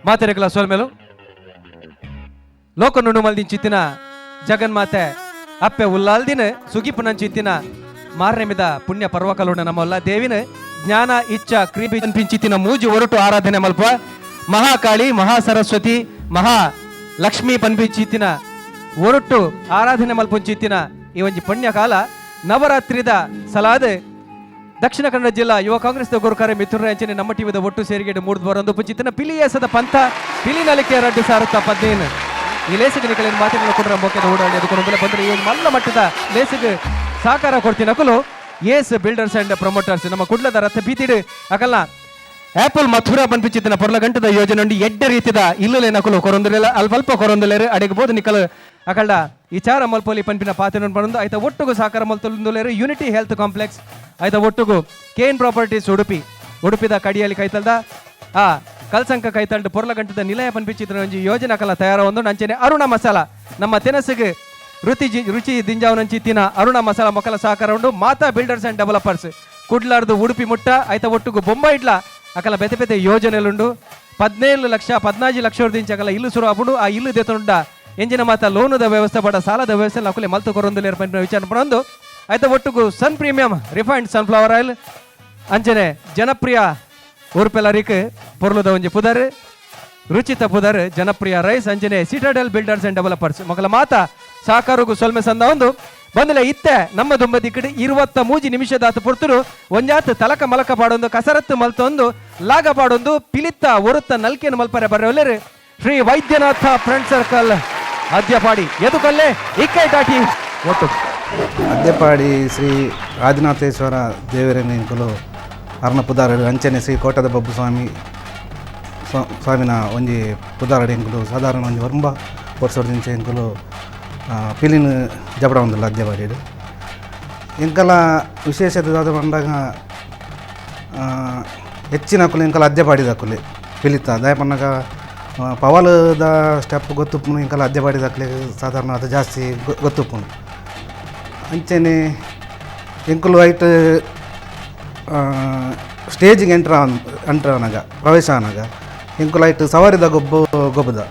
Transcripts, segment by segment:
ಮಾತೆರೆಕಲ ಸೋಲ್ಮೇಲು ಲೋಕನುಂಡು ಮಲ್ದಿಂಚಿತ್ತಿನ ಜಗನ್ಮಾತೆ ಅಪ್ಪೆ ಉಲ್ಲಾಲ್ದಿನ ಸುಗಿಪುನಂಚಿತ್ತಿನ ಮಾರನೆಮಿದ ಪುಣ್ಯ ಪರ್ವಕಲುಂಡ ನಮ್ಮಲ್ಲ ದೇವಿನ ಜ್ಞಾನ ಇಚ್ಛ ಕ್ರೀಬಿ ಪಿಂಚಿತ್ತಿನ ಮೂಜಿ ಒರಟು ಆರಾಧನೆ ಮಲ್ಪ ಮಹಾಕಾಳಿ, ಮಹಾಸರಸ್ವತಿ, ಮಹಾ ಲಕ್ಷ್ಮೀ ಪನ್ಪಿಂಚಿತ್ತಿನ ಒರಟು ಆರಾಧನೆ ಮಲ್ಪುಂಚಿತ್ತಿನ ಈ ಒಂಜಿ ಪುಣ್ಯಕಾಲ ನವರಾತ್ರಿದ ಸಲಾದ ದಕ್ಷಿಣ ಕನ್ನಡ ಜಿಲ್ಲಾ ಯುವ ಕಾಂಗ್ರೆಸ್ ಗುರುಕಾರೆ ಮಿಥುನ ಅಂಚನೆ ನಮ್ಮ ಟಿವಿದ ಒಟ್ಟು ಸೇರಿಗೆ ಮೂಡ್ದು ಬರೊಂದು ಪುಂಚಿತ್ತಿನ ಪಿಲಿಯೇಸದ ಪಂಥ ಪಿಲಿನಲಿಕೆ 2015. ಈ ಲೇಸಿಗೆ ನಿಕಲಿನ ಮಾತಿನ ಕೊಡ್ರ ಮೊಕ್ಕೆದ ಓಡಾಡಿ ಅದಕ್ಕೆ ಬಂದ್ರೆ ಈ ಒಂದು ಮಲ್ಲ ಮಟ್ಟದ ಲೇಸಿಗೆ ಸಹಕಾರ ಕೊಡ್ತೀನಿ ಅಕಲು ಏಸ್ builders and promoters ನಮ್ಮ ಕುಡ್ಲದ ರಥ ಬೀತಿಡು ಅಕಲ್ಲ ಆಪಲ್ ಮಥುರಾ ಪನ್ಪಿಚಿತ್ತಿನ ಪೊರ್ಲ ಗಂಟದ ಯೋಜನೆ ಉಂಡು. ಎಡ್ಡೆ ರೀತಿದ ಇಲ್ಲುಲೆ ನಕಲು ಕೊರೊಂದುಲೆಲ ಅಲ್ಪ ಅಲ್ಪ ಕೊರೊಂದುಲೇರು ಅಡೆಗೆ ಬೋದು ನಿಕಲು ಅಕಲ್ಡ ವಿಚಾರ ಮಲ್ಪೊಲಿ ಪನ್ಪಿನ ಪಾತೆನ ಪನೊಂದು ಐತ ಒಟ್ಟುಗು ಸಹಕಾರ ಮಲ್ತೊಂದುಲೇರು unity health complex, ಐತ ಒಟ್ಟುಗು K N properties Udupi, ಉಡುಪಿದ ಕಡಿಯಲ್ಲಿ ಕೈತಲ್ದ ಆ ಕಲ್ಸಂಕ ಕೈತಲ್ಡು ಪೊರ್ಲಗಂಟದ ನಿಲಯ ಪನ್ಪಿಚಿತ್ತಿನ ಒಂಜಿ ಯೋಜನೆ ಅಕಲ ತಯಾರ ಒಂದು. ಅಂಚನೆ ಅರುಣ ಮಸಾಲ, ನಮ್ಮ ತೆನಸಿಗೆ ರುಚಿ ರುಚಿ ದಿಂಜಾವನಂಚಿತ್ತಿನ ಅರುಣ ಮಸಾಲ ಮೊಕಲ ಸಹಕಾರ ಉಂಡು. ಮಾತಾ builders and developers ಕುಡ್ಲಾರ್ದು ಉಡುಪಿ ಮುಟ್ಟ ಐತ ಒಟ್ಟುಗು ಬೊಂಬೈ ಇಡ್ಲ ಅಕಲ ಬೆತೆ ಬೆತೆ ಯೋಜನೆಲುಂಡು. 17 ಲಕ್ಷ, 14 ಲಕ್ಷ ದಿಂಚ ಅಕಲ ಇಲ್ಲು ಸುರು ಆಪುಂಡು. ಆ ಇಲ್ಲು ದೆತುಂಡ ಎಂಜಿನ ಮಾತ ಲೋನುದ ವ್ಯವಸ್ಥೆ ಬಡ ಸಾಲದ ವ್ಯವಸ್ಥೆ ಅಕಲೆ ಮಲ್ತು ಕೊರೊಂದುಲೇರ್ ಪನ್ಪಿನ ವಿಚಾರ ಪನೊಂದು. ಐತ ಒಟ್ಟುಗು ಸನ್ premium refined sunflower oil, ಅಂಚನೆ ಜನಪ್ರಿಯ ಊರ್ಪೆಲರಿಕ್ ಪೊರ್ಲುದ ಒಂಜಿ ಪುದರ್, ರುಚಿತ ಪುದರ್ ಜನಪ್ರಿಯ ರೈಸ್, ಅಂಚನೆ Citadel builders and developers ಮೊಕಲ ಮಾತ ಸಾಕಾರುಗು ಸೊಲ್ಮೆ ಸಂದ ಒಂದು ಬಂದಲೆ. ಇತ್ತೆ ನಮ್ಮ ದುಂಬದಿಕ್ಕಡು 23 ನಿಮಿಷದಾತ ಪೊರ್ತುರು ಒಂಜಾತ್ ತಲಕ ಮಲಕ ಪಾಡೊಂದು, ಕಸರತ್ತು ಮಲ್ತೊಂದು, ಲಾಗ ಪಾಡೊಂದು, ಪಿಲಿತ್ತ ಒರುತ್ತ ನಲ್ಕೆನು ಮಲ್ಪರೆ ಬರೋಲ್ಲೇರು ಶ್ರೀ ವೈದ್ಯನಾಥ ಫ್ರೆಂಡ್ ಸರ್ಕಲ್ ಅದ್ಯಪಾಡಿ ಎದುಕಲ್ಲೇ ಇಕ್ಕೈ ಟಾಟಿ ಒಟ್ಟು. ಅದ್ಯಪಾಡಿ ಶ್ರೀ ಆದಿನಾಥೇಶ್ವರ ದೇವರನ್ನ ಎಂಕುಲು ಅರ್ನ ಪುದಾರಡು, ಅಂಚನೆ ಶ್ರೀ ಕೋಟದ ಬಬ್ಬು ಸ್ವಾಮಿ ಸ್ವಾಮಿನ ಒಂಜಿ ಪುದಾರಡು ಎಂಕುಲು ಸಾಧಾರಣ ಒಂಜಿ ಒರ್ಂಬ ವರ್ಷದಿಂಚ ಎಂಕುಲು ಪಿಲಿನ ಜಬಡ ಉಂದುಲ್ಲ. ಅದ್ಯಪಾಡಿಡು ಎಂಕಲ ವಿಶೇಷತೆ ದಾದ ಪಂಡಾಗ ಹೆಚ್ಚಿನಕುಲು ಎಂಕಲ ಅದ್ಯಪಾಡಿದಕುಲೆ ಪಿಲಿತ. ದಾಯ ಪನ್ನಗ ಪವಲದ ಸ್ಟೆಪ್ ಗೊತ್ತುಪ್ಪುನು ಎಂಕಲ ಅದ್ಯಪಾಡಿದಕ್ಲೆ ಸಾಧಾರಣ ಅದು ಜಾಸ್ತಿ ಗೊತ್ತುಪ್ಪುನು. ಅಂಚನೆ ಎಂಕುಲು ಐಟ್ ಸ್ಟೇಜಿಗೆ ಎಂಟ್ರ್ ಎಂಟ್ರ್ ಆನಗ, ಪ್ರವೇಶ ಆನಗ ಎಂಕುಲು ಐಟ್ ಸವಾರಿದ ಗೊಬ್ಬು ಗೊಬ್ಬುದ.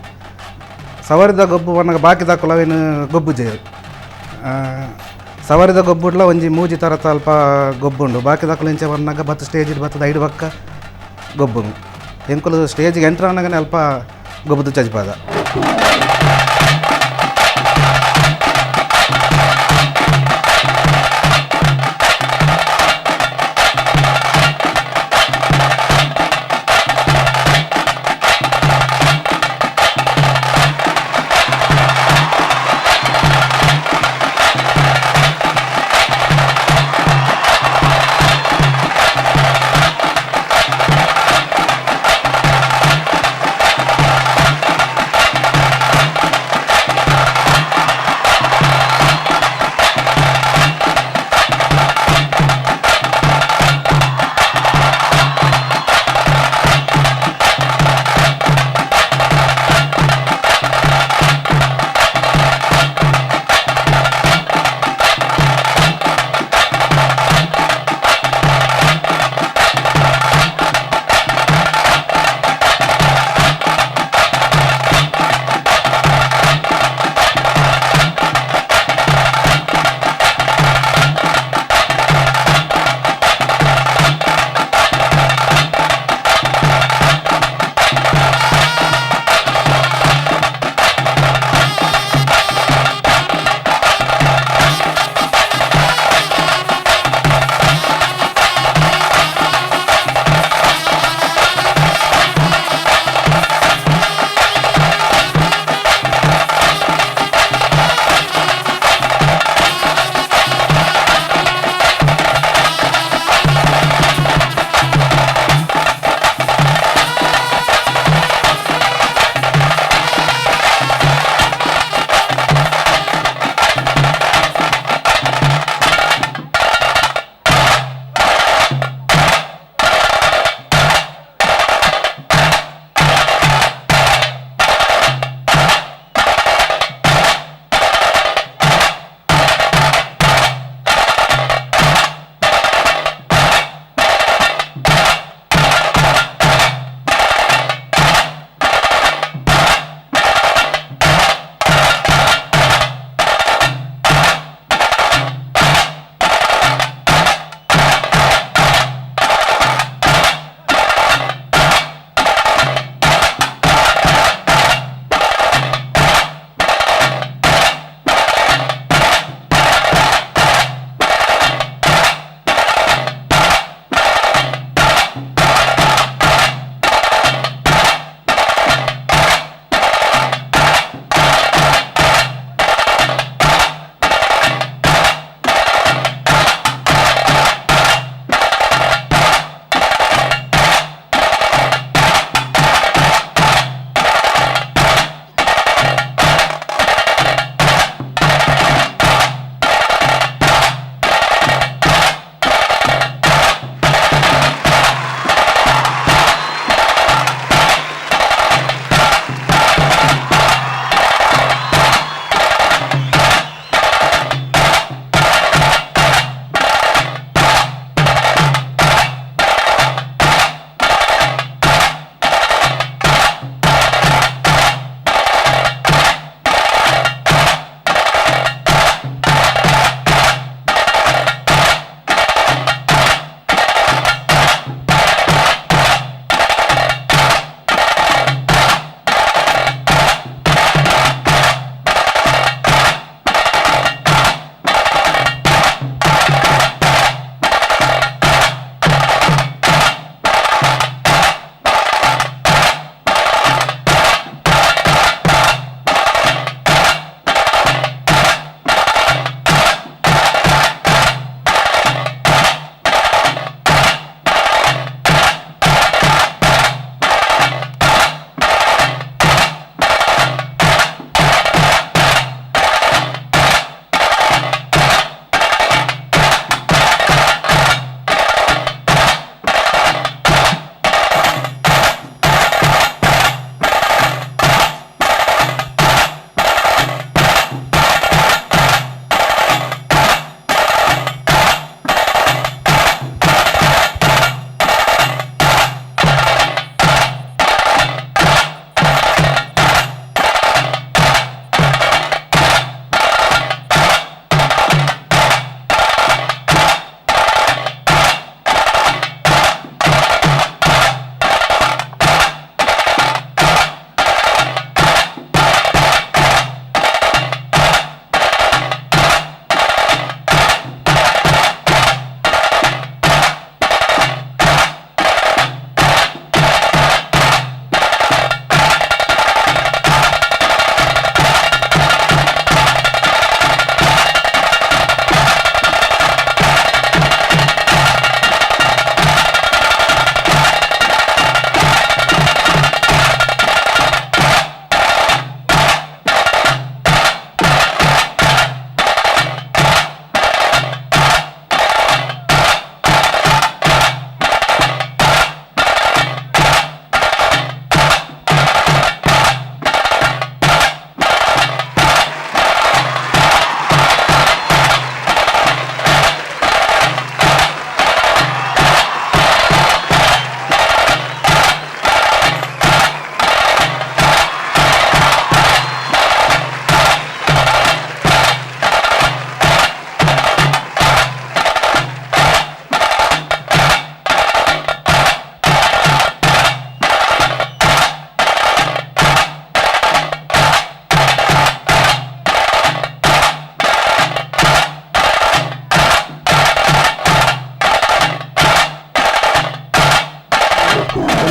ಸವಾರಿದ ಗೊಬ್ಬು ಪನ್ನಗ ಬಾಕಿದಕುಲು ಅವೇನು ಗೊಬ್ಬುಜೆರ್. ಸವಾರಿದ ಗೊಬ್ಬುಡ್ಲ ಒಂಜಿ ಮೂಜಿ ತರತ ಅಲ್ಪ ಗೊಬ್ಬುಂಡು. ಬಾಕಿದಕುಲು ಇಂಚ ಪನ್ನಗ ಬತ್ತು ಸ್ಟೇಜ್ ಬತ್ತದ ಐಡ್ ಬಕ್ಕ ಗೊಬ್ಬುನು. ಎಂಕುಲು ಸ್ಟೇಜ್ಗೆ ಎಂಟ್ರ್ ಆನಗನೆ ಅಲ್ಪ ಗೊಬ್ಬುದು ಚಜ್ಪಾದ.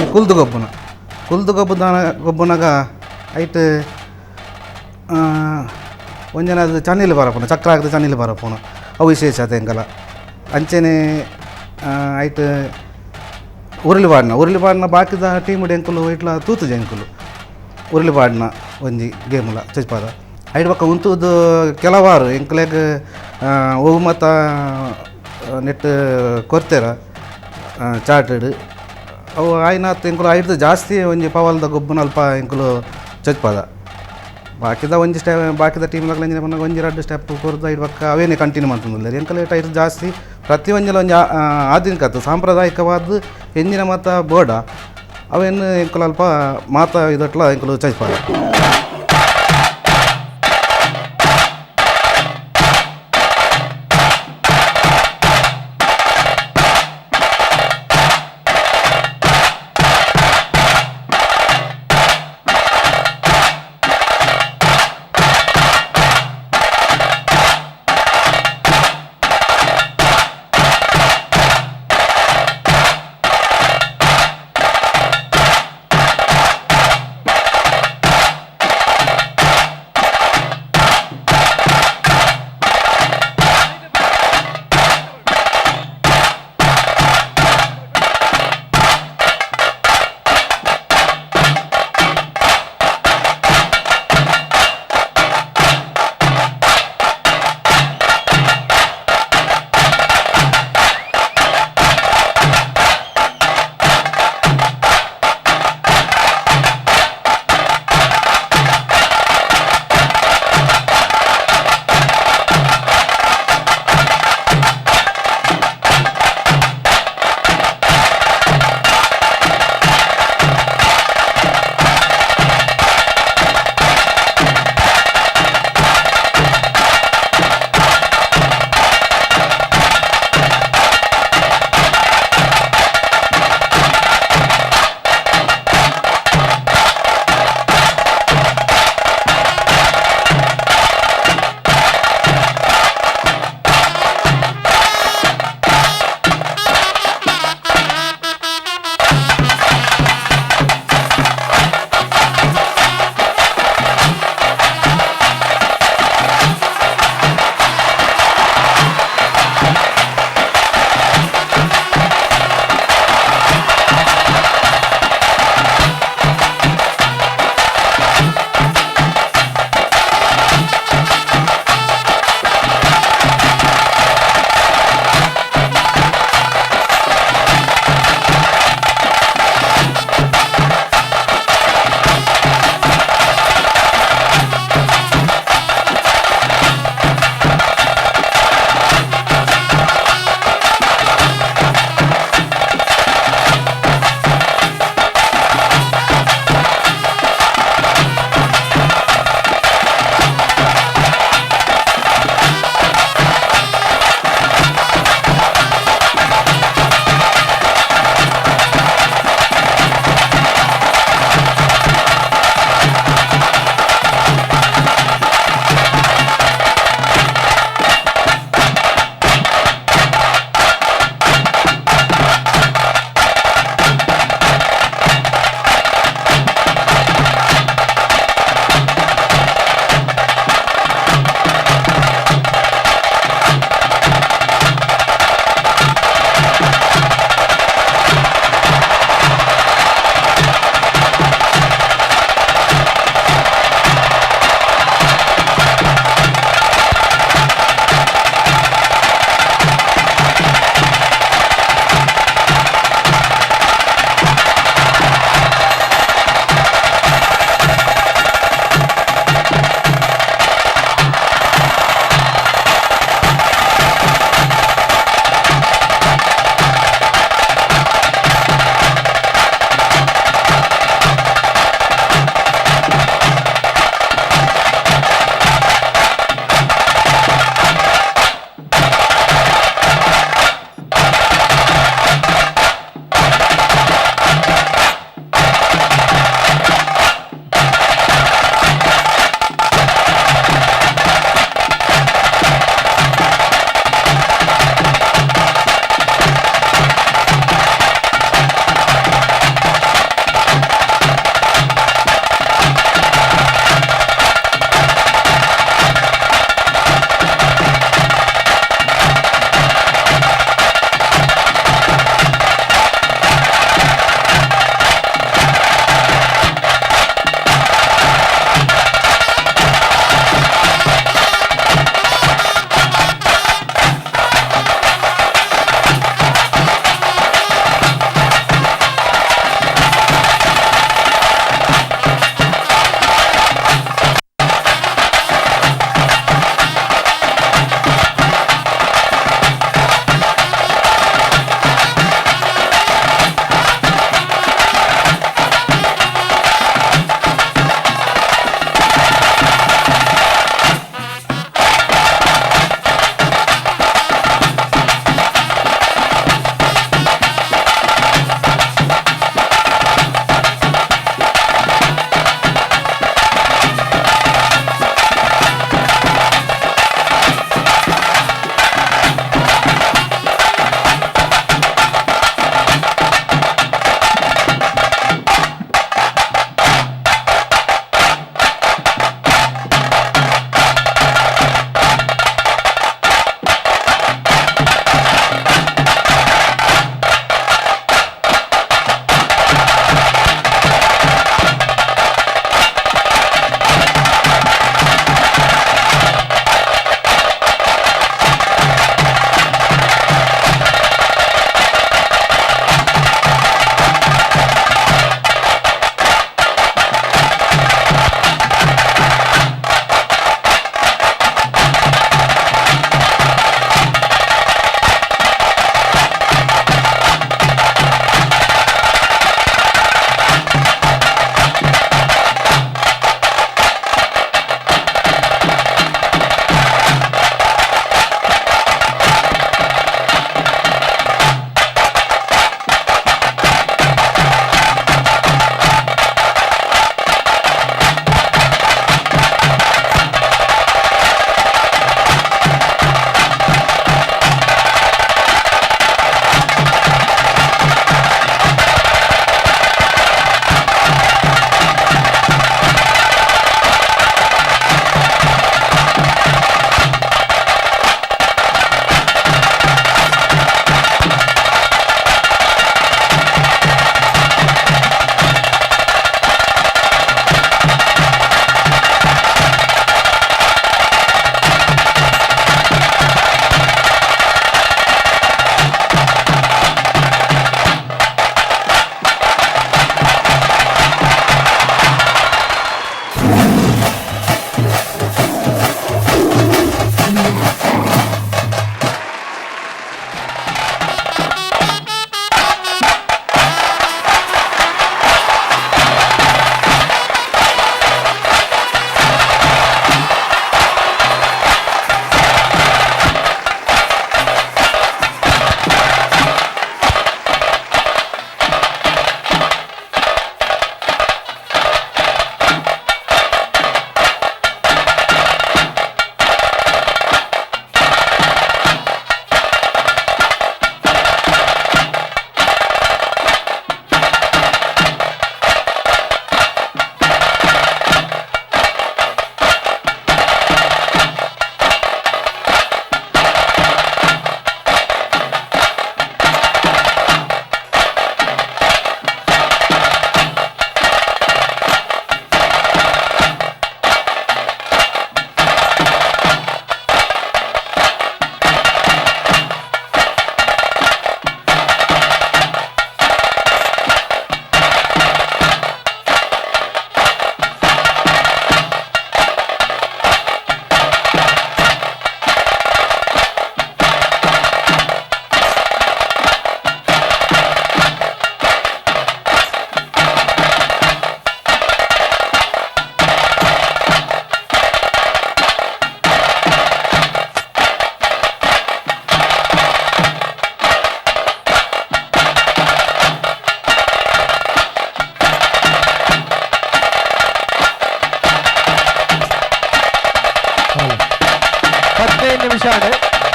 ಒಂಜಿ ಕುಲ್ದು ಗೊಬ್ಬುನ. ಕುಲ್ದು ಗೊಬ್ಬುದಾನ ಗೊಬ್ಬುನಗ ಐಟ್ ಒಂಜನಾದ ಚನ್ನಿಲ್ ಬರಪುನ, ಚಕ್ರ ಹಾಕಿದ ಚನ್ನಿಲ್ ಬರಪುನ, ಅವು ವಿಶೇಷತೆ ಎಂಕಲ. ಅಂಚನೆ ಐಟ್ ಉರುಳಿ ಪಾಡ್ನ. ಉರುಳಿ ಪಾಡ್ನ ಬಾಕಿದ ಟೀಮ್ ಎಂಕುಲು ಇಟ್ಲ ತೂತುಜ ಎಂಕುಲು ಉರುಳಿ ಪಾಡ್ನ ಒಂಜಿ ಗೇಮುಲ ಚಚ್ಪಾದ. ಐಟ್ ಬೊಕ್ಕ ಉಂತುದು ಕೆಲವಾರು ಎಂಕುಲೆಗ್ ಒವು ಮಾತ ನೆಟ್ ಕೊರ್ತೆರ ಚಾಟೆಡ್ ಅವು ಆಯ್ನಾತ್ ಎಂಕುಲು ಐಡ್ದು ಜಾಸ್ತಿ ಒಂಜಿ ಪವಲ್ದ ಗೊಬ್ಬುನ ಅಲ್ಪ ಎಂಕುಲು ಚಚ್ಪಾದ. ಬಾಕಿದ ಒಂಜಿ ಸ್ಟೆ ಬಾಕಿದ ಟೀಮ್ ಎಂಚಿನ ಪನ್ನಗ ಒಂಜಿ ರಡ್ಡ್ ಸ್ಟೆಪ್ ಕೊರ್ದು ಐಡ್ ಬೊಕ್ಕ ಅವೇನೆ ಕಂಟಿನ್ಯೂ ಮಲ್ತೊಂದುಲ್ಲೆರ್. ಎಂಕುಲು ಐಟ್ ಜಾಸ್ತಿ ಪ್ರತಿ ಒಂಜಿಲ ಒಂಜಿ ಆಧುನಿಕತೆ ಸಾಂಪ್ರದಾಯಿಕವಾದ್ ಎಂಜಿನ ಮಾತ ಬೋಡ ಅವೇನು ಎಂಕುಲು ಅಲ್ಪ ಮಾತ ಇದಟ್ಲ ಎಂಕುಲು ಚಚ್ಪಾದ.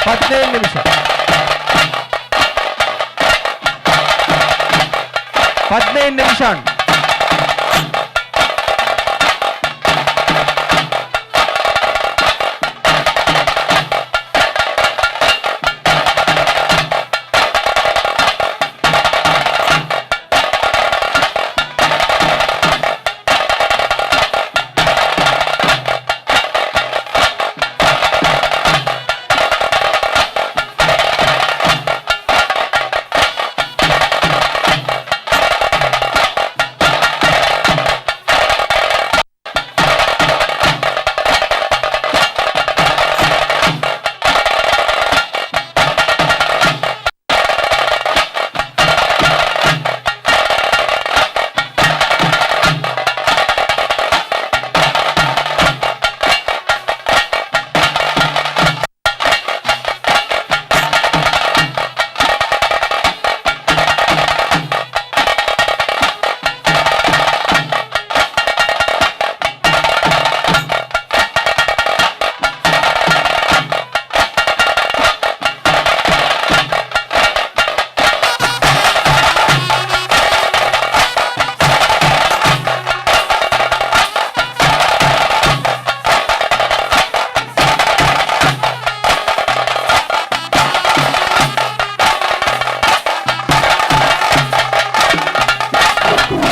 15 ನಿಮಿಷ, 15 ನಿಮಿಷ.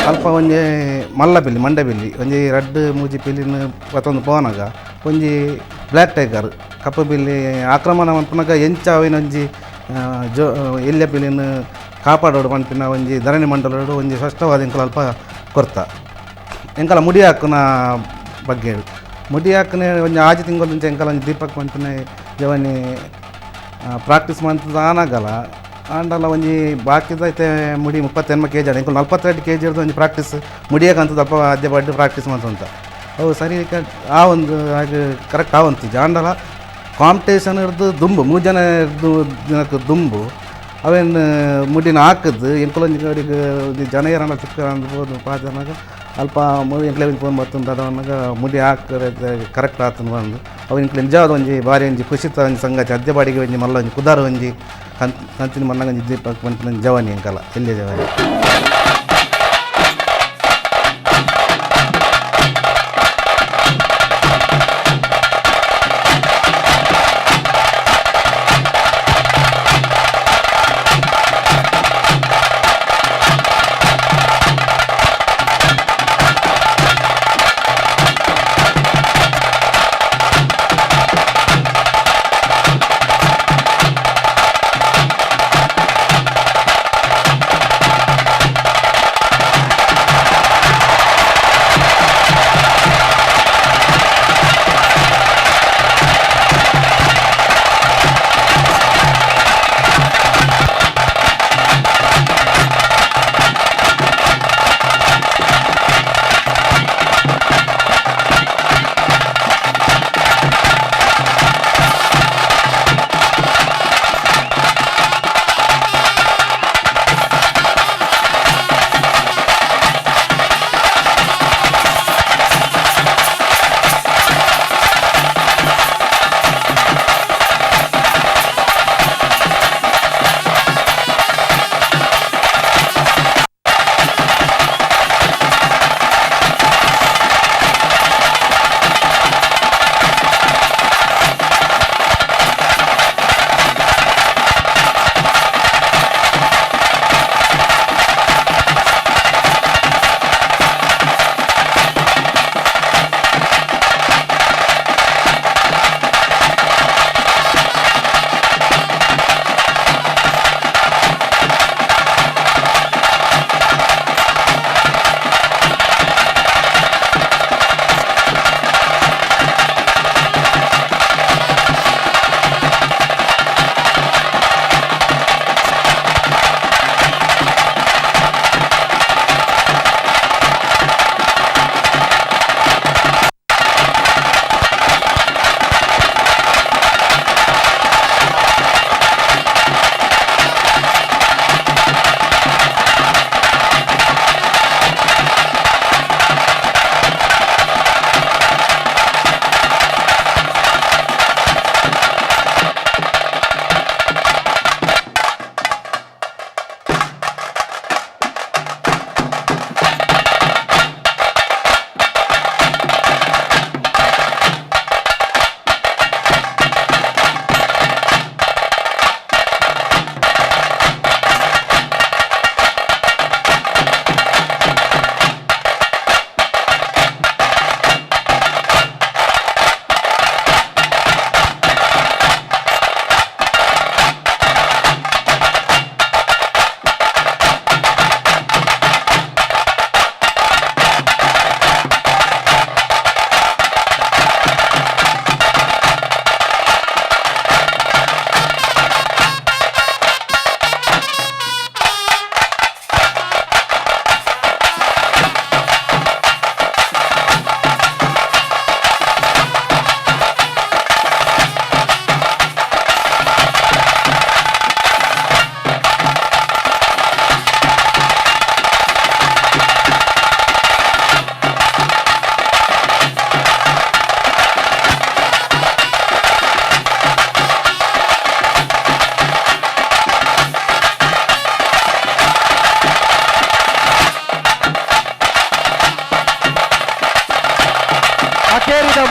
ಅಲ್ಪ ಒಂಜಿ ಮಲ್ಲ ಪಿಲ್ಲಿ ಮಂಡೆ ಪಿಲ್ಲಿ ಒಂಜಿ ರಡ್ಡ್ ಮೂಜಿ ಪಿಲ್ಲಿನ ಪತ್ತೊಂದು ಪೋನಗ ಒಂಜಿ ಬ್ಲ್ಯಾಕ್ ಟೈಗರ್ ಕಪ್ಪು ಬಿಲ್ಲಿ ಆಕ್ರಮಣ ಮನ್ಪುನಗ ಎಂಚ ಅವಿನ ಒಂಜಿ ಜೋ ಎಲ್ಯ ಪಿಲಿನ ಕಾಪಾಡೋಡು ಪನ್ಪಿನ ಒಂಜಿ ಧರಣಿ ಮಂಡಲೋಡು ಒಂಜಿ ಸ್ಪಷ್ಟವಾದ ಎಂಕುಲು ಅಲ್ಪ ಕೊರ್ತ. ಎಂಕಲ ಮುಡಿ ಹಾಕುನ ಬಗ್ಗೆ ಮುಡಿ ಹಾಕುನ ಒಂಜಿ ಆಜಿ ತಿಂಗಳು ಎಂಕಲ ಒಂಜಿ ದೀಪಕ್ ಪನ್ಪಿನ ಜವನಿ ಪ್ರಾಕ್ಟೀಸ್ ಮಂತದ ಆನಾಗಲ ಆಂಡಲ ಒಂಜಿ ಬಾಕಿದ ಐತೆ ಮುಡಿ 38 ಕೆ ಜಿ ಎಂಕುಲು 42 ಕೆ ಜಿ ಒಂಜಿ ಪ್ರಾಕ್ಟೀಸ್ ಮುಡಿಯಕಂತದ ಅಪ್ಪ ಅದ್ಯ ಬಡ್ಡು ಪ್ರಾಕ್ಟೀಸ್ ಮಂತಂತ ಅವು ಸರಿ ಆ ಒಂದು ಹಾಗೆ ಕರೆಕ್ಟ್ ಆವಂತಿಜ. ಆಂಡಲ ಕಾಂಪಿಟೇಷನ್ ಹಿಡ್ದು ದುಂಬು 3 ಜನ ಹಿಡ್ದು ದಿನಕ್ಕೆ ದುಂಬು ಅವೇನು ಮುಡಿನ ಹಾಕದ್ದು ಎಂಕುಲೊಂಜಿ ಕಡೆಗೆ ಒಂಜಿ ಜನ ಏರನ ಚಿಕ್ಕ ಅನ್ಬೋದು ಪಾದನಾಗ ಅಲ್ಪ ಎಂಕ್ಲೆ ಒಂಜಿ ಫೋನ್ ಬರ್ತಂದು ಅದನ್ನಾಗ ಮುಡಿ ಹಾಕರೆ ಕರೆಕ್ಟ್ ಆತನ ಬಂದು ಅವು ಎಂಕ್ಲೆ ನಿಜವಾದ ಒಂಜಿ ಬಾರಿ ಒಂಜಿ ಖುಷಿತ ಒಂಜಿ ಸಂಗತಿ ಅದ್ಯ ಬಾಡಿಗೆ ಒಂಜಿ ಮಲ್ಲ ಒಂಜಿ ಕುದಾರ ಒಂಜಿ ಕಂತಿನ ಮಣ್ಣಾಗ ಒಂಜಿ ದೀಪಕ್ ಪನ್ಪಿನ ಜವಾನಿ ಎಂಕಲ ಎಲ್ಲಿಯ ಜವಾನಿ.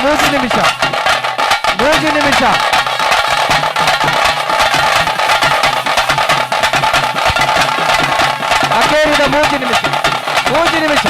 3 ನಿಮಿಷ, 3 ನಿಮಿಷ. ಅಕೇರಿದ 3 ನಿಮಿಷ, 3 ನಿಮಿಷ.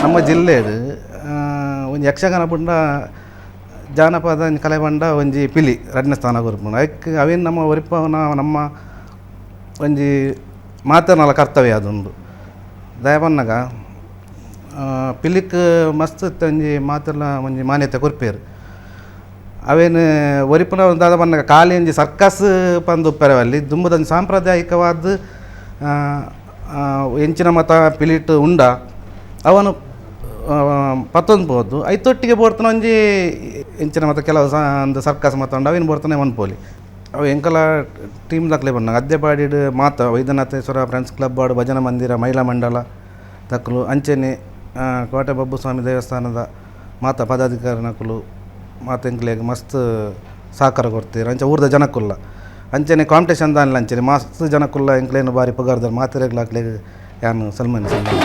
ನಮ್ಮ ಜಿಲ್ಲೆಡ್ ಒಂಜಿ ಯಕ್ಷಗಾನ ಪಂಡ ಜಾನಪದ ಒಂಜಿ ಕಲೆ ಪಂಡ ಒಂಜಿ ಪಿಲಿ ರಡ್ಡನೇ ಸ್ಥಾನ ಕೊರ್ಪುಂಡು. ಐಕ್ ಅವೇನು ನಮ್ಮ ಒರಿಪವನ ನಮ್ಮ ಒಂಜಿ ಮಾತನಾಲ ಕರ್ತವ್ಯ ಅದೊಂದು. ದಯಪನ್ನಗ ಪಿಲಿಕ್ ಮಸ್ತ್ ಒಂಜಿ ಮಾತೆಲ್ಲ ಒಂಜಿ ಮಾನ್ಯತೆ ಕೊರ್ಪೇರು. ಅವೇನು ಒರಿಪುನ ದಾದ ಪನ್ನಗ ಖಾಲಿ ಒಂಜಿ ಸರ್ಕಸ್ ಪಂದು ಉಪ್ಪೆರವಲ್ಲಿ ದುಂಬುದೊಂಜಿ ಸಾಂಪ್ರದಾಯಿಕವಾದ ಎಂಚಿನ ಮತ ಪಿಲಿಟ್ ಉಂಡ ಅವನು ಪತ್ತೊಂದು ಪೋದು ಐತೊಟ್ಟಿಗೆ ಬೋರ್ತನ ಒಂಜಿ ಎಂಚಿನ ಮತ ಕೆಲವು ಒಂದು ಸರ್ಕಸ್ ಮತ ಉಂಡು ಅವೇನು ಬೋರ್ತನೆ ಮನ್ಪೋಲಿ. ಅವು ಎಂಕಲ ಟೀಮ್ ದಾಖಲೆ ಬಣ್ಣ ಅದ್ದೆಪಾಡಿಡ್ ಮಾತ ವೈದ್ಯನಾಥೇಶ್ವರ ಫ್ರೆಂಡ್ಸ್ ಕ್ಲಬ್ ಆಡು ಭಜನಾ ಮಂದಿರ ಮಹಿಳಾ ಮಂಡಲ ತಕ್ಕಲು ಅಂಚೆನೆ ಕೋಟೆ ಬಬ್ಬು ಸ್ವಾಮಿ ದೇವಸ್ಥಾನದ ಮಾತ ಪದಾಧಿಕಾರಿ ನಕುಲು ಮಾತ ಎಂಕ್ಲೆಗ್ ಮಸ್ತ್ ಸಹಕಾರ ಕೊಡ್ತೀರ. ಅಂಚೆ ಊರ್ದ ಜನಕ್ಕುಲ್ಲ ಅಂಚೆನೆ ಕಾಂಪಿಟೇಷನ್ ದಾನ್ಲ ಅಂಚೆನೆ ಮಸ್ತ್ ಜನಕ್ಕುಲ್ಲ ಎಂಕ್ಲೇನು ಬಾರಿ ಪುಗಾರ್ದಾರ್ ಮಾತೆರೆಗ್ಲಾಕ್ಲೆಗ್ ಯಾನು ಸಲ್ಮಾನ್ ಸಲ್ಮಾನ್.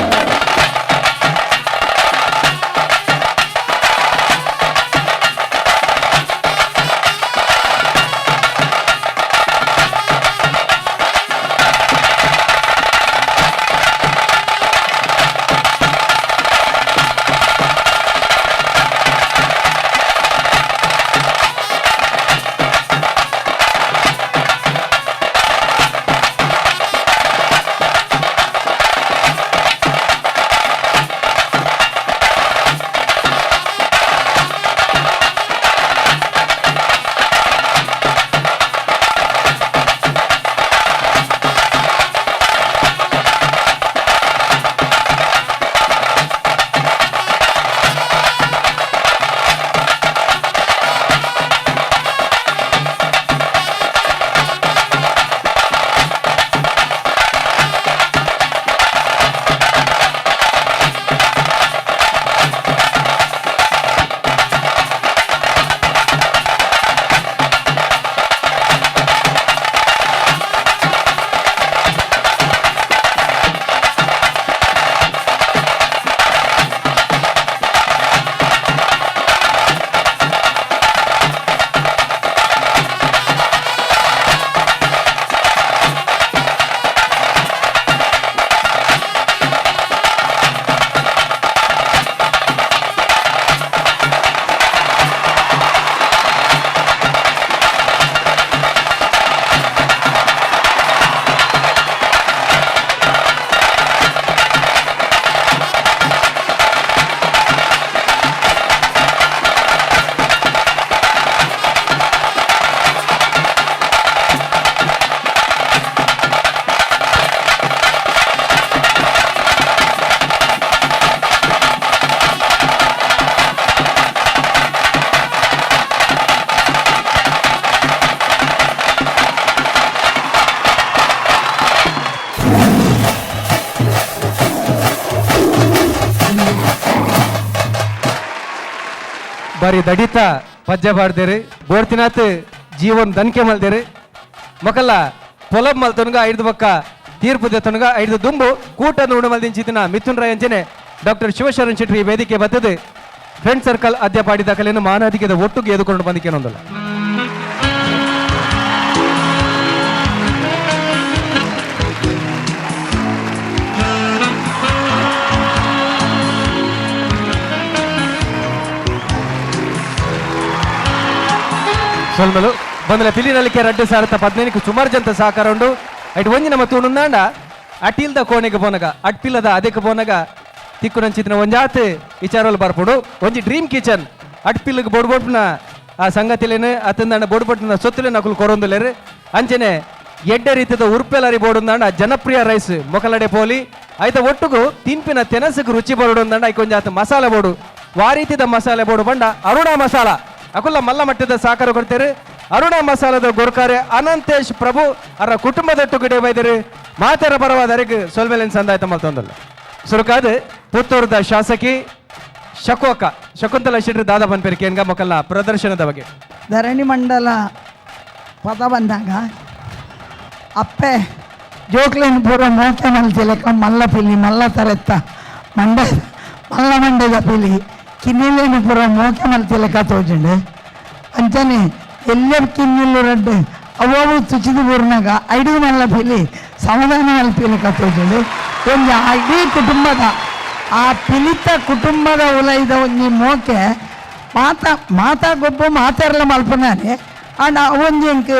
ಬಾರಿ ದಡಿತ ಪಜ್ಜೆ ಬಾಡ್ದೇರಿ ಬೋರ್ತಿನಾತ್ ಜೀವನ್ ದನ್ಕೆ ಮಲ್ದೇರಿ ಮೊಕಲ್ಲ ಪೊಲಬ್ ಮಲ್ತೊನ್ಗ ಐದು ಬಕ್ಕ ತೀರ್ಪು ದೆತ್ತೊನ್ಗ ಐದು ದುಂಬು ಕೂಟ ನೋಡು ಮಲ್ದಿಂಚಿತಿನ ಮಿಥುನ್ ರಾಯ್ ಅಂಚನೆ ಡಾಕ್ಟರ್ ಶಿವಶರಣ್ ಶೆಟ್ಟಿ ವೇದಿಕೆ ಬರ್ತದೆ ಫ್ರೆಂಡ್ ಸರ್ಕಲ್ ಅದ್ಯ ಪಾಡಿದ ಕಲೆಯನ್ನು ಮಾನಾದಿಗೆದ ಒಟ್ಟುಗೆ ಎದುಕೊಂಡು ಬಂದಿಕ್ಕೇನೊಂದಲ್ಲ. ಸೊಲ್ಮಲು ಬಂದಲ ಪಿಲಿನಲಿಕೆ ರಡ್ಡು ಸಾವಿರದ ಪದಿನೈದಕ್ಕೆ ಸುಮಾರು ಜನ ಸಹಕಾರ ಉಂಡು. ಐಟ್ ಒಂಜಿ ನಮ್ಮ ತೂಣುಂದಾಂಡ ಅಟಿಲ್ದ ಕೋಣೆಗೆ ಪೋನಗ ಅಟ್ಪಿಲ್ಲದ ಅದಕ್ಕೆ ಪೋನಗ ತಿಕ್ಕು ನಂಚಿತ್ತಿನ ಒಂಜಾತ್ ವಿಚಾರಲು ಬರ್ಪುಡು. ಒಂಜಿ ಡ್ರೀಮ್ ಕಿಚನ್ ಅಟ್ಪಿಲ್ಗ್ ಬೋಡ್ ಬೋಡ್ಪುನ ಆ ಸಂಗತಿಲೇನು ಅತ್ತಂದಾಂಡ ಬೋಡ್ ಬೋಡ್ಪುನ ಸೊತ್ತುಲೇನು ಅಕುಲು ಕೊರೊಂದುಲೇರು. ಅಂಚನೆ ಎಡ್ಡೆ ರೀತಿದ ಉರ್ಪೆಲರಿ ಬೋಡುಂದಾಂಡ ಜನಪ್ರಿಯ ರೈಸ್ ಮೊಕಲಡೆ ಪೋಲಿ ಐತ ಒಟ್ಟುಗು ತಿನ್ಪಿನ ತೆನಸುಗ್ ರುಚಿ ಬರೋಡುಂದಾಂಡ ಐಕೊಂಜಾತ್ ಮಸಾಲೆ ಬೋಡು ವಾರೀತಿದ ಮಸಾಲೆ ಬೋಡು ಬಂಡ ಅರುಣ ಮಸಾಲ ಅಕುಲ್ಲ ಮಲ್ಲ ಮಟ್ಟದ ಸಹಕಾರ ಕೊಡ್ತಾರೆ. ಅರುಣ ಮಸಾಲದ ಗುರುಕಾರೆ ಅನಂತೇಶ್ ಪ್ರಭು ಅವರ ಕುಟುಂಬದೊಟ್ಟು ಗಿಡ ಬೈದರು ಮಾತರ ಪರವಾದ ಅರೆಗ್ ಸೊಲ್ಮೆಲೆನ್ ಸಂದಾಯ್ತ ಮಲ್ತೊಂದಲ್ಲ. ಸುರುಕಾದ ಪುತ್ತೂರದ ಶಾಸಕಿ ಶಕೋಕ ಶಕುಂತಲ ಶೆಟ್ಟಿ ದಾದಾ ಪನ್ಪೆರ್ ಮೊಕಲ್ನ ಪ್ರದರ್ಶನದ ಬಗ್ಗೆ. ಧರಣಿ ಮಂಡಲ ಪದ ಬಂದಾಗ ಅಪ್ಪೆ ಜೋಕ್ಲೇನ್ ಪೂರ ಮೋಕೆ ಮಲ್ತಿಲೆಕ್ಕ ಮಲ್ಲ ಪಿಲಿ ಮಲ್ಲ ತರೆತ್ತ ಮಂಡೆ ಮಲ್ಲ ಮಂಡೆದ ಪಿಲಿ ಕಿನ್ನಿಲೇನು ಪೂರ ಮೋಕೆ ಮಲ್ತಿಲೆಕ್ಕ ತೋಜುಂಡು. ಅಂಚನೆ ಎಲ್ಲ ಕಿನ್ನಿಲ್ಲು ರಡ್ಡು ಅವು ತುಚಿದು ಬೂರ್ನಾಗ ಐಡು ಮಲ್ಲ ಪಿಲಿ ಸಮಾಧಾನ ಮಲ್ತಿಲೆಕ್ಕ ತೋಜುಂಡು. ಒಂಜಿ ಆ ಇಡೀ ಕುಟುಂಬದ ಆ ಪಿಲಿತ ಕುಟುಂಬದ ಉಲೈದ ಒಂಜಿ ಮೋಕೆ ಮಾತಾ ಮಾತಾ ಗೊಬ್ಬು ಮಾತಾರಲ ಮಲ್ಪನಾನೆ ಆಂಡ ಅವೊಂಜಿ ಎಂಕ್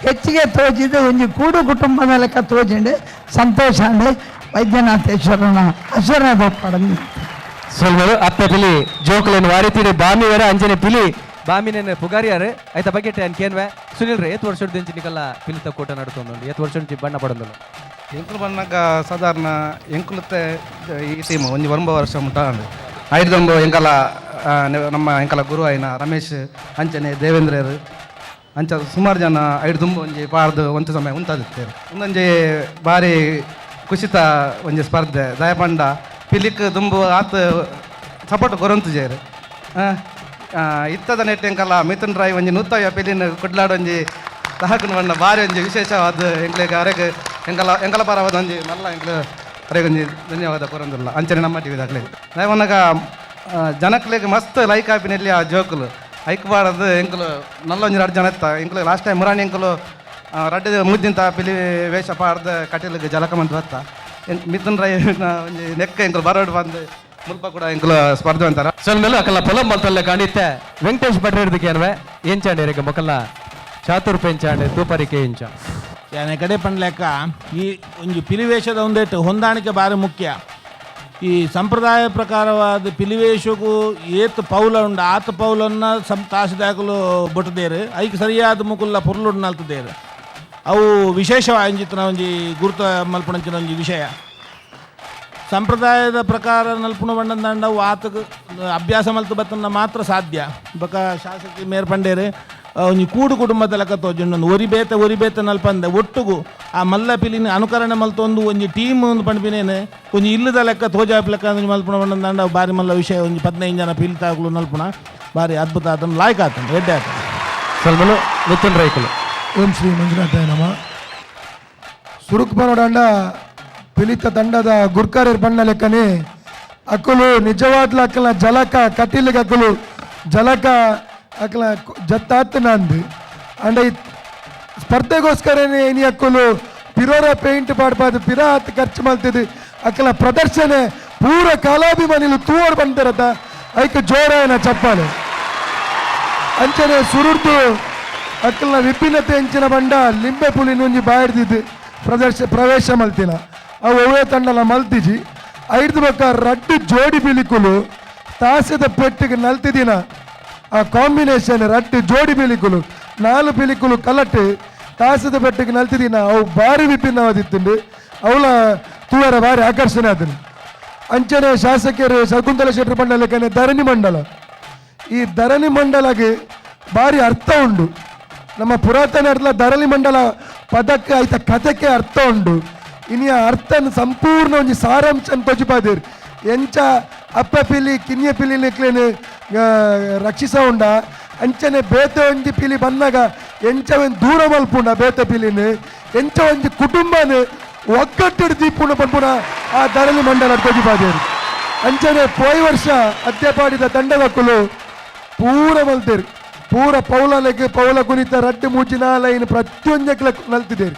ಹೆಚ್ಚಿಗೆ ತೋಜಿದ್ದು ಒಂಜಿ ಕೂಡು ಕುಟುಂಬದ ಲೆಕ್ಕ ತೋಜಿಂಡು ಸಂತೋಷ ಅಂಡ್ ವೈದ್ಯನಾಥೇಶ್ವರನ ಆಶೀರ್ವಾದ ಪಡೆದು. ಸೊಲ್ಮಲು ಅಪ್ಪೆ ಪಿಲಿ ಜೋಕುಲೇನು ವಾರಿತೀರಿ ಬಾಮಿ ವರ ಅಂಜನೆ ಪಿಲಿ ಬಾಮಿನೇನು ಪುಗಾರಿಯಾರು ಐತ ಬಗೆಟ್ ಅನ್ಕೇನ್ವೆ ಸುನಿಲ್ ರೇ ಏತ್ ವರ್ಷದ ನಿಕಲ್ಲ ಪಿಲಿತ ಕೂಟ ನಡ್ತೊಂದುಂಡು ಏತ್ ವರ್ಷ ಬಣ್ಣ ಪಡೊಂದುಂಡು. ಎಂಕುಲು ಬಣ್ಣಗ ಸಾಧಾರಣ ಎಂಕುಲತ್ತೆ ಈ ಟೀಮ್ ಒಂಜಿ ಒಂಬ ವರ್ಷ ಮುಟ್ಟ ಐದು ಎಂಕಲ ನಮ್ಮ ಎಂಕಲ ಗುರು ಆಯ್ನ ರಮೇಶ್ ಅಂಚನೆ ದೇವೇಂದ್ರರು ಅಂಚ ಸುಮಾರು ಜನ ಐದು ತುಂಬ ಒಂಜಿ ಪಾರ್ದು ಒಂತು ಸಮಯ ಉಂತಾದಿತ್ತೇರು. ಒಂದೊಂಜಿ ಬಾರಿ ಕುಸಿತ ಒಂಜಿ ಸ್ಪರ್ಧೆ ದಯಪಂಡ ಪಿಲಿಕ್ ದುಂಬು ಆತ್ ಸಪೋರ್ಟ್ ಕೊರೊಂತು ಜೇರು. ಇತ್ತದ ನೆಟ್ ಎಂಕಲ ಮಿಥುನ್ ರಾಯ್ ಒಂಜಿ ನೂತವ್ಯ ಪಿಲಿನ ಕುಡ್ಲಾಡ್ ಒಂಜಿ ತಹಕನ ಬಣ್ಣ ಬಾರಿ ಒಂಜಿ ವಿಶೇಷವಾದ ಎಂಕ್ಲೆಗ್ ಅರೆಗ್ ಎಂಕಲ ಎಂಕಲ ಪರವಾದ ಒಂಜಿ ಮಲ್ಲ ಎಂಕ್ಲು ಅರೆಗ್ ಒಂಜಿ ಧನ್ಯವಾದ ಕೊರೊಂದುಲ್ಲ ಅಂಚನೆ ನಮ್ಮ ಟಿ ವಿದಾಕ್ಲೆಗ್ ದಯಪನ್ನಗ ಜನಕ್ಲೆಗ್ ಮಸ್ತ್ ಲೈಕ್ ಆಪಿನಲ್ಲಿ ಆ ಜೋಕುಲು ಐಕ್ ಬಾರದು ಎಂಕುಲು ನಲ್ಲ ಒಂಜಿ ರಡ್ಡ್ ಜನ ಇತ್ತ ಎಂಕುಲು ಲಾಸ್ಟ್ ಟೈಮ್ ಮುರಾಣಿ ಎಂಕುಲು ರಡ್ಡ್ ಮುದ್ದಿಂತ ಪಿಲಿ ವೇಷ ಪಾಡ್ದು ಕಟೀಲಿಗೆ ಜಲಕ ಮಂತ್ ಬತ್ತ ಮಿಥುನ್ ರಾಯ್ ಒಂಜಿ ನೆಕ್ಕ ಎಂಕುಲು ಬರೋಡು ಬಂದು ಮುಲ್ಪ ಕೂಡ ಎಂಕುಲು ಸ್ಪರ್ಧೆ ಅಂತಾರ. ಸೊಲ್ಮೆಲು ಅಕಲ್ಲ ಪೊಲಂ ಮಲ್ತಲ್ಲ ಕಾಣಿತ್ತೆ ವೆಂಕಟೇಶ್ ಭಟ್ರ ಅನ್ವೆ ಎಂಚಾಂಡೆ ರೇಗ ಮೊಕಲ್ಲ ಚಾತುರ್ ಪೆಂಚಾಂಡೆ ತೂಪರಿಕೆ ಎಂಚ ಯಾನೆ ಕಡೆ ಪಂಡ್ಲೆಕ್ಕ ಈ ಒಂಜಿ ಪಿಲಿವೇಶದ ಒಂದೇಟು ಹೊಂದಾಣಿಕೆ ಬಾರಿ ಮುಖ್ಯ. ಈ ಸಂಪ್ರದಾಯ ಪ್ರಕಾರವಾದ ಪಿಲಿವೇಶಗೂ ಏತ್ ಪೌಲ ಉಂಡು ಆತ ಪೌಲನ್ನ ಸಂ ತಾಸಿದಾಗಲು ಬೊಟ್ಟದೇರು ಐಕ್ ಸರಿಯಾದ ಮುಕುಲ್ಲ ಪೊರ್ಲುಡ್ ನಲ್ತದೇರು ಅವು ವಿಶೇಷವಾಂಜಿತನ ಒಂಜಿ ಗುರುತ ಮಲ್ಪಣಂಚಿನ ಒಂಜಿ ವಿಷಯ. ಸಂಪ್ರದಾಯದ ಪ್ರಕಾರ ನಲ್ಪುಣ ಬಣ್ಣದಂಡ ಅವು ಆತಗ ಅಭ್ಯಾಸ ಮಲ್ತು ಬತ್ತನ್ನ ಮಾತ್ರ ಸಾಧ್ಯ. ಬೊಕ ಶಾಸಕಿ ಮೇರ್ ಪಂಡೇರು ಒಂಜಿ ಕೂಡು ಕುಟುಂಬದ ಲೆಕ್ಕ ತೋಜುಂಡು ಒಂದು ಒರಿ ಬೇತೆ ಒರಿ ಬೇತೆ ನಲ್ಪಂದೆ ಒಟ್ಟುಗು ಆ ಮಲ್ಲ ಪಿಲಿನ ಅನುಕರಣೆ ಮಲ್ತೊಂದು ಒಂಜಿ ಟೀಮ್ ಒಂದು ಪಂಡ್ಪಿನೇನು ಒಂಜಿ ಇಲ್ಲದ ಲೆಕ್ಕ ತೋಜಾಪ್ ಲೆಕ್ಕ ಒಂಜಿ ಮಲ್ಪುಣ ಬಣ್ಣದಂಡ ಅವು ಬಾರಿ ಮಲ್ಲ ವಿಷಯ. ಒಂಜಿ 15 ಜನ ಪಿಲಿತಾಗ್ಲು ನಲ್ಪುಣ ಬಾರಿ ಅದ್ಭುತ ಆತನ ಲಾಯ್ಕ್ ಆತನ ಎಡ್ಡೆ ಆತನ. ಸೊಲ್ಮಲು ಮಿಥುನ್ ರೈಕುಲು. ಓಂ ಶ್ರೀ ಮಂಜುನಾಥಾಯ ನಮಃ. ಸುರುಕ್ ಬರೋಡಂಡ ಪಿಲಿತ ತಂಡದ ಗುರ್ಕಾರರ್ ಬಣ್ಣ ಲೆಕ್ಕನೆ ಅಕುಲು ನಿಜವಾದ್ಲ ಅಕಲ ಜಲಕ ಕಟೀಲಿಗೆ ಅಕುಲು ಜಲಕ ಅಕಲ ಜತ್ತಾತನಂದು ಅಂಡ ಈ ಸ್ಪರ್ಧೆಗೋಸ್ಕರನೇ ಏನಿ ಅಕ್ಕುಲು ಪಿರೋರ ಪೇಂಟ್ ಪಾಡ್ಪಾದು ಪಿರ ಆತ್ ಖರ್ಚು ಮಾಡ್ತಿದ್ದು ಅಕಲ ಪ್ರದರ್ಶನ ಪೂರ ಕಲಾಭಿಮಾನಿಲು ತೂವರ್ ಬಂದಿರತ್ತ ಐಕ್ ಜೋರಾಯನ ಚಪ್ಪಾಳೆ. ಅಂಚನೆ ಸುರುರ್ದು ಅಕ್ಕಲ್ನ ವಿಭಿನ್ನತೆ ಎಂಚಿನ ಬಂಡ ಲಿಂಬೆ ಪುಲಿ ಒಂಜಿ ಬಾಯಿಡ್ದಿದ್ದು ಪ್ರದರ್ಶ ಪ್ರವೇಶ ಮಲ್ತಿನ ಅವು ಒವ್ವೇ ತಂಡಲ ಮಲ್ತಿಜಿ. ಐದು ಬೊಕ್ಕ ರಡ್ಡು ಜೋಡಿ ಬಿಲಿಕುಲು ತಾಸದ ಪೆಟ್ಟಿಗೆ ನಲ್ತಿದಿನ ಆ ಕಾಂಬಿನೇಷನ್ ರಡ್ಡು ಜೋಡಿ ಬಿಲಿಕುಲು ನಾಲು ಬಿಲಿಕುಲು ಕಲಟ್ ತಾಸದ ಪೆಟ್ಟಿಗೆ ನಲ್ತಿದಿನ ಅವು ಭಾರಿ ವಿಭಿನ್ನವಾದಿತ್ತುಂಡು ಅವಳ ತೂವರ ಭಾರಿ ಆಕರ್ಷಣೆ ಆದನು. ಅಂಚನೆ ಶಾಸಕರು ಶಕುಂತಲ ಶೆಟ್ಟರ್ ಮಂಡಲಕ್ಕನೆ ಧರಣಿ ಮಂಡಲ ಈ ಧರಣಿ ಮಂಡಲಗೆ ಭಾರಿ ಅರ್ಥ ಉಂಡು. ನಮ್ಮ ಪುರಾತನ ಅರ್ಥ ಧರಣಿ ಮಂಡಲ ಪದಕ್ಕೆ ಆಯ್ತ ಕಥೆಗೆ ಅರ್ಥ ಉಂಡು. ಇನಿ ಆ ಅರ್ಥನ ಸಂಪೂರ್ಣ ಒಂಜಿ ಸಾರಾಂಶ ತೋಜಿಪಾದಿರ್ ಎಂಚ ಅಪ್ಪ ಪಿಲಿ ಕಿನ್ಯ ಪಿಲಿ ನಿಕ್ಲೇನು ರಕ್ಷಿಸವುಂಡ ಅಂಚನೆ ಬೇತೆ ಒಂಜಿ ಪಿಲಿ ಬನ್ನಗ ಎಂಚವೆನ್ ದೂರ ಮಲ್ಪುಂಡ ಬೇತೆ ಪಿಲಿನ್ ಎಂಚ ಒಂಜಿ ಕುಟುಂಬನ ಒಗ್ಗಟ್ಟಿಡ್ ದೀಪುಂಡ ಪನ್ಪುನ ಆ ಧರಣಿ ಮಂಡಲ ತೋಜಿಪಾದೇರು. ಅಂಚನೆ ಪೋಯಿ ವರ್ಷ ಅದ್ಯಪಾಡಿದ ತಂಡದಕ್ಕುಲು ಪೂರ ಮಲ್ತೇರು ಪೂರ ಪೌಲಲೆಗ್ ಪೌಲ ಕುನಿತ ರಡ್ಡು ಮೂಜಿ ನಾಲೈನ್ ಪ್ರತಿಯೊಂಜಕ್ಲ ನಲ್ತಿದ್ದೇರು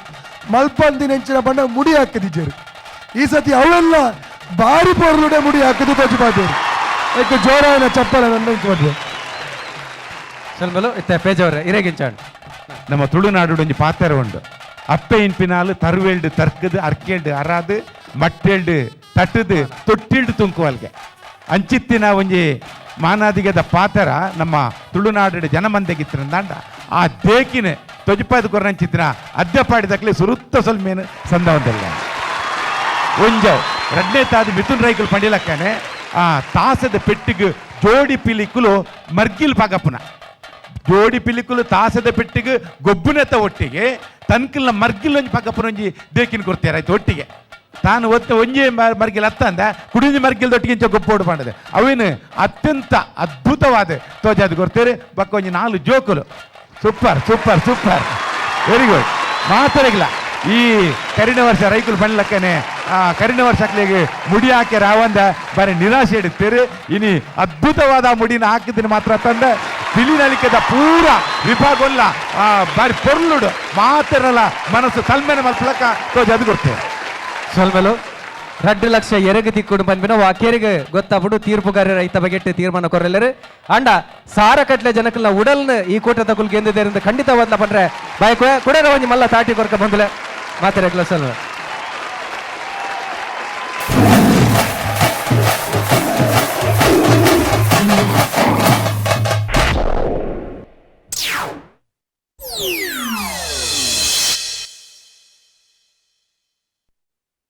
ಮಲ್ಪಂದಿನ ಎಂಚಿನ ಬಣ್ಣ ಮುಡಿ ಹಾಕದಿದ್ದೇರು. ಈ ಸತಿ ಅವೆಲ್ಲ ಬಾರಿ ಪೊರ್ಲುಡೆ ಮುಡಿ ಹಾಕದು ತೋಜಿಪಾದೇರು. ಏಕೆ ಜೋರಾಯನ ಚಪ್ಪಲ ನನ್ನ ಮಾಡ್ದೆ. ಸೊಲ್ಮೆಲು ಇತ್ತೆ ಪೇಜವ್ರೆ ಇರೆಗಿಂಚಾಂಡ್. ನಮ್ಮ ತುಳುನಾಡು ಒಂಜಿ ಪಾತೆರ ಉಂಡು. ಅಪ್ಪೆ ಇನ್ಪಿನಾಲು ತರುವೇಲ್ಡು ತರ್ಕದು ಅರ್ಕೇಲ್ಡು ಅರಾದು ಮಟ್ಟೇಲ್ಡು ತಟ್ಟದು ತೊಟ್ಟಿಲ್ಡು ತುಂಕುವಲ್ಗೆ ಅಂಚಿತ್ತಿನ ಒಂಜಿ ಮಾನಾದಿಗದ ಪಾತೆರ ನಮ್ಮ ತುಳುನಾಡು ಜನಮಂದೆಗಿತ್ತಿರಂದಾಂಡ ಆ ದೇಕಿನ ತೊಜಿಪಾದ ಕೊರಂಚಿತ್ತಿನ ಅದ್ಯಪಾಡಿದಕ್ಲೆ ಸುರುತ್ತ ಸೊಲ್ಮೇನು ಸಂದವಂದಿಲ್ಲ. ಒಂಜವ್ ರಡ್ನೇ ತಾದಿ ಮಿಥುನ್ ರೈಕುಲು ಪಂಡಿಲಕ್ಕನೆ ಆ ತಾಸದ ಪೆಟ್ಟಿಗೆ ಜೋಡಿ ಪಿಲಿಕುಲು ಮರ್ಗಿಲ್ ಪಾಗಪ್ಪನ ಜೋಡಿ ಪಿಲಿಕುಲು ತಾಸದ ಪೆಟ್ಟಿಗೆ ಗೊಬ್ಬುನೆತ ಒಟ್ಟಿಗೆ ತನ್ಕಿಲ್ನ ಮರ್ಗಿಲ್ ಒಂಜಿ ಪಕ್ಕಪ್ಪನ ಒಂಜಿ ದೇಕಿನ ಕೊಡ್ತಾರೆ ಆಯ್ತು ಒಟ್ಟಿಗೆ ತಾನು ಒತ್ತ ಒಂಜಿ ಮರ್ಗಿಲ್ ಅತ್ತಂದ ಕುಡಿಂಜಿ ಮರ್ಗಿಲ್ ದೊಟ್ಟಿಗೆ ಇಂಚ ಗೊಪ್ಪೋಡು ಮಾಡಿದೆ ಅವೇನು ಅತ್ಯಂತ ಅದ್ಭುತವಾದ ತೋಜಾದ ಕೊಡ್ತೇವೆ. ಬಕ್ಕ ಒಂಜಿ ನಾಲು ಜೋಕುಲು super super super very good ಮಾತರಿಗಿಲ್ಲ. ಈ ಕರಿನ ವರ್ಷ ರೈಕುಲು ಪಣ್ಲಕ್ಕನೆ ಆ ಕರಿನ ವರ್ಷಕ್ಲಿಗೆ ಮುಡಿ ಹಾಕಿ ರಾವಂದ ಬಾರಿ ನಿರಾಶೆ ಇಡುತ್ತೀರಿ. ಇನಿ ಅದ್ಭುತವಾದ ಮುಡಿನ ಹಾಕಿದ್ದೀನಿ ಮಾತ್ರ ತಂದ ಬಿಳಿ ನಲಿಕೆದ ಪೂರ ವಿಭಾಗೊಲ್ಲ ಆ ಬಾರಿ ಪೊರ್ಲುಡು ಮಾತಿರಲ್ಲ ಮನಸ್ಸು ತಲ್ಮೆನ ಮಲ್ಪಲಕ್ಕ ತೋಜಾದು ಕೊಡ್ತೇವೆ. ಸೊಲ್ಮೆಲು 2 ಲಕ್ಷ ಎರಗು ತಿಕ್ಕುಡು ಪನ್ಪಿನ ವಾಕ್ಯರಿಗೆ ಗೊತ್ತಾಪುಡು ತೀರ್ಪುಗಾರರ ರೈತ ಬಗೆಟ್ ತೀರ್ಮಾನ ಕೊರಲೆರು. ಅಂಡ ಸಾರ ಕಟ್ಲೆ ಜನಕಲ್ನ ಉಡಲ್ನ ಈ ಕೂಟದ ಕುಲ್ ಗೆಂದಿದ್ದೇರಿಂದ ಖಂಡಿತವಾದ್ಲ ಪಂಡ್ರೆ ಬಯಕುವೆ ಕುಡೇರ ಒಂಜಿ ಮಲ್ಲ ತಾಟಿ ಕೊರ್ಕ ಬಂದುಲೆ ಮಾತಾಡಕ್ಲ ಸೊಲ್ಮೆ.